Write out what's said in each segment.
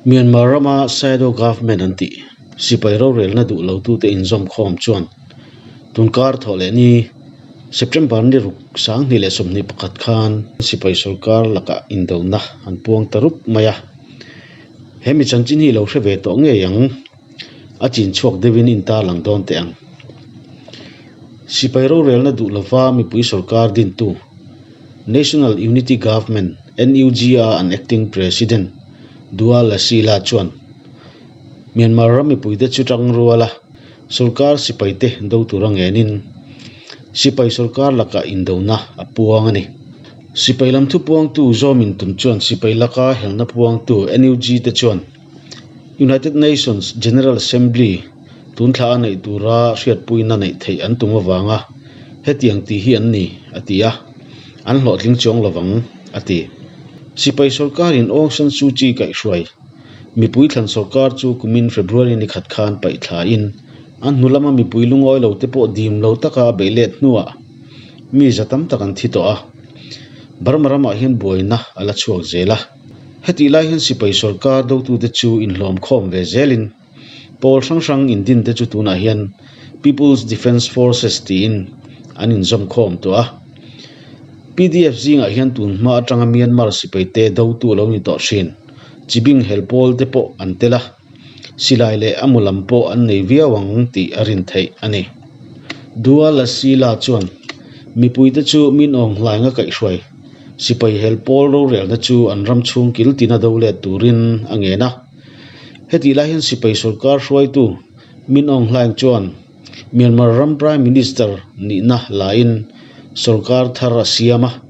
Myanmar rama Shadow Government an tih sipai rorelna duh lotute inzawmkhawm chuan tunkar thawh leh ni September ni ruk 2021 khan sipai sorkar lakah indona an puang ta rup mai a. He mi chanchin hi i lo hre ve tawh ngei ang. A chin chhuak deuhin in tarlang dawn teh ang. Sipai rorelna duh lova mipui sorkar dintu National Unity Government, NUG, a an acting President Dua Lasila chuan Myanmar ram mipuite chu tangrual a, sorkar sipaite do tura ngenin sipai sorkar lakah indona a puang a ni. Sipai lam thupuangtu zawmin tum chuan sipai laka helna puangtu NUG te chuan United Nations General Assembly tun thla a neih tura hriatpuina neih theih an tum avanga hetiang tih hi an ni, a ti a, an hlawhtling chuang lovang, a ti. Sipai sorkarin Aung San Suu Kyi kaihhruai mipui thlan sorkar chu kumin February ni khat khan paih thlain an hnu lama mipui lungawi lo te pawh dim lo taka a beih let hnuah mi za tam tak an thi tawh a, Burma ramah hian buaina a la chhuak zel a. Hetih lai hian sipai sorkar dotute chu inhlawm khawm ve zelin pawl hrang hrang indin te chu tunah hian People's Defence Forces tiin an inzawm khawm tawh a. PDF zingah hian tun hma atanga Myanmar sipai te dotu a lo ni tawh thin. Chibing hel pawl te pawh an tel a, silai leh a mu lam pawh an nei viau ang tih a rin theih a ni. Dua Lasila chuan mipuite chu min awng hlainga kaihhruai sipai hel pawl rorelna chu an ram chhung kil tina do let turin a ngen a. Hetih lai hian sipai sorkar hruaitu Min Aung Hlaing chuan Myanmar ram Prime Minister nihna lain sorkar thar a siam a,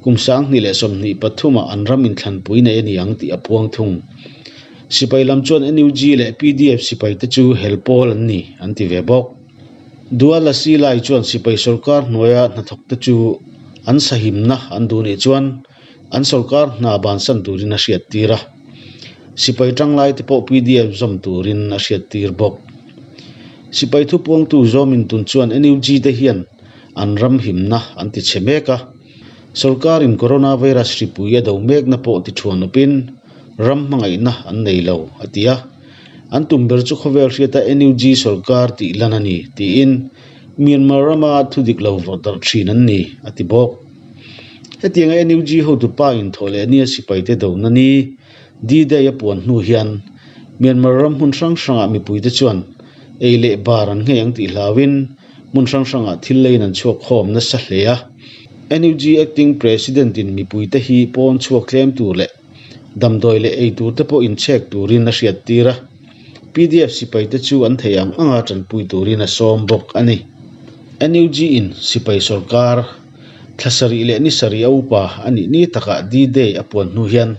kum 2023 ah an ram inthlanpui nei a ni ang tih a puang thung. Sipai lam chuan NUG leh PDF sipai te chu hel pawl an ni an ti ve bawk. Dua Lasi Lai chuan sipai sorkar hnuaia hnathawk te chu an sahimna an duh nih chuan an sorkar hna bansan turin a hriattir a, sipai tanglai te pawh PDF zawm turin a hriattir bawk. Sipai thupuangtu zawmin tun chuan NUG te hian an ram himna an ti chhe mek a, sorkarin coronavirus hripui a do mekna pawh ti thuan awpin ram hmangaihna an nei lo a ti a, an tum ber chu khawvel hriata NUG sorkar tih lan a ni tiin Myanmar rama thudik lo vawrh darh thin an ni a ti bawk. Hetianga NUG hotupa inthawh leh nia sipaite dona ni D-Day a puan hnu hian Myanmar ram hmun hrang hrangah mipuite chuan ei leh bar an nghei ang tih hlauin hmun hrang hrangah thil leiin an chhuak khawm nasa hle a. NUG Acting President-in mipuite hi pawn chhuak tlem tur leh damdawi leh ei tur te pawh inchhek turin a hriattir a. PDF sipaite chu an thei ang anga tanpui turin a sawm bawk a ni. NUG-in sipai sorkar thla sarih leh ni sarih a upa a nih ni takah D-Day a puan hnu hian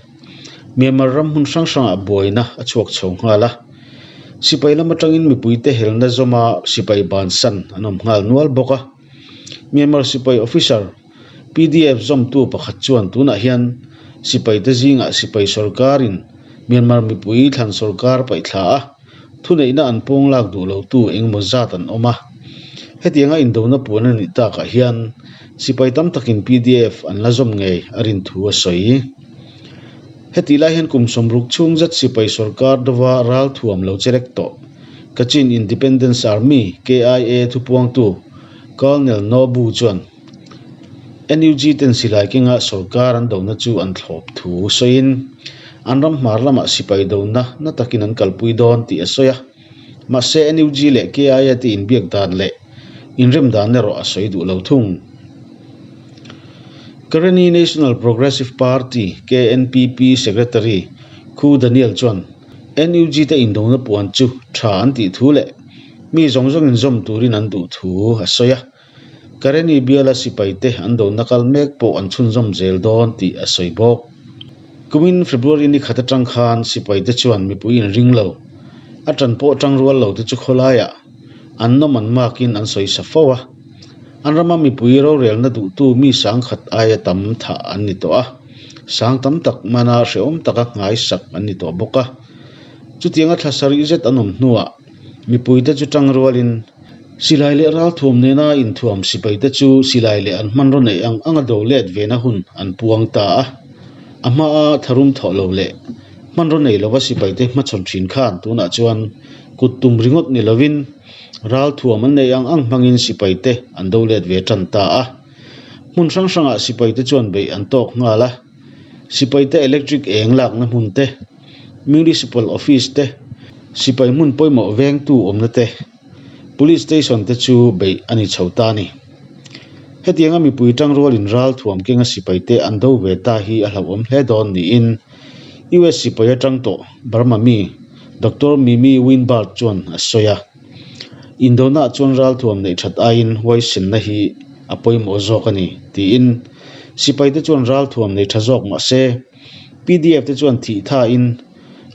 Myanmar ram hmun hrang hrangah buaina a chhuak chho nghal a. Sipai lam atangin mipuite helna zawma sipai bansan an awm nghal nual bawk a. Myanmar sipai officer PDF zawmtu pakhat chuan tunah hian sipaite zingah sipai sorkarin Myanmar mipui thlan sorkar paihthla a, thuneihna an pawng lak duh lotu engemaw zat an awm a. Hetianga indona puan a nih takah hian sipai tam takin PDF an la zawm ngei a rin thu a sawi. Hetih lai hian kum 60 chhung zet sipai sorkar dova ral thuam lo che rek tawh Kachin Independence Army, KIA, thupuangtu Colonel Nobu chuan NUG ten silai kenga sorkar an dona chu an thlawp thu sawiin an ram hmar lamah sipai dona na takin an kalpui dawn tih a sawi a. Mahse NUG leh KIA te inbiak dan leh inrem dan erawh a sawi duh lo thung. Karenni National Progressive Party, KNPP, Secretary Khu Daniel chuan NUG te indona puan chu tha an tih thu leh mi zawng zawng inzawm turin an duh thu a sawi a. Karenni biala sipaite an dona kal mek pawh an chhunzawm zel dawn tih a sawi bawk. Kumin February ni khat atang khan sipaite chuan mipui inring lo, a tan pawh tangrual lo te chu khawlaiah an nawm an makin an sawi sa fo a. An rama mipui rorelna duhtu mi sangkhat aia tam thah an ni tawh a, sang tam tak mana hrehawm taka nghaisak an ni tawh bawk a. Chutianga thla sarih zet an awm hnuah Mipuite chu tangrualin silai leh ralthuam nena inthuam sipaite chu silai leh an hmanraw neih ang anga do let vena hun an puang ta a. A hmaa tharum thawh lo leh Hmanraw nei lova sipaite hmachhawn thin khan tunah chuan kut tum ringawt ni lovin ralthuam an neih ang ang hmangin sipaite an do let ve tan ta a. Hmun hrang hrangah sipaite chuan beih an tawk nghal a. Sipaite electric eng lakna hmun te, Municipal Office te, sipai hmun pawimawh vengtu awmna te, Police Station te chu beih a ni chho ta a ni. Hetianga mipui tangrualin ralthuam kenga sipaite an do ve ta hi a hlauhawm hle dawn niin US sipai atang tawh Burma mi Doctor Mimi Winbard chuan a sawi a. Indona chuan ralthuam neih that aiin huaisenna hi a pawimawh zawk a ni tiin sipaite chuan ralthuam nei tha zawk mah se PDF te chuan thih thain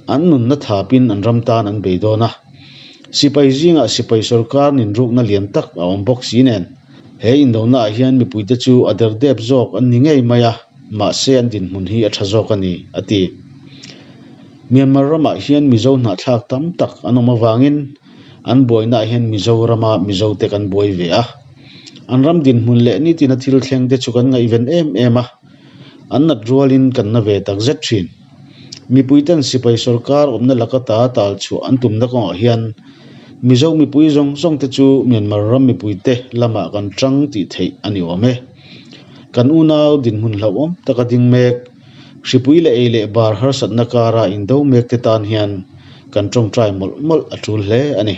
an nunna thapin an ram tan an bei dawn a. Sipai zingah sipai sorkar ninrukna lian tak a awm bawk si nen he indonaah hian mipuite chu a derdep zawk an ni ngei mai a, mahse an dinhmun hi a tha zawk a ni, a ti. Myanmar ramah hian Mizo hnahthlak tam tak an awm avangin an buainaah hian Mizorama Mizote kan buai ve a. An ram dinhmun leh nitina thil thleng te chu kan ngaihven em em a, an nat rualin kan na ve tak zet thin. Mipuiten sipai sorkar awmna laka ta tal chhuah an tumna kawngah hian Mizo mipui zawng zawng te chu Myanmar ram mipuite lamah kan tang tih theih a ni awm e. Kan unau dinhmun hlauhawm taka ding mek, hripui leh ei leh bar harsatna kara indo mek te tan hian kan tawngtai mawlh mawlh a tul hle a ni.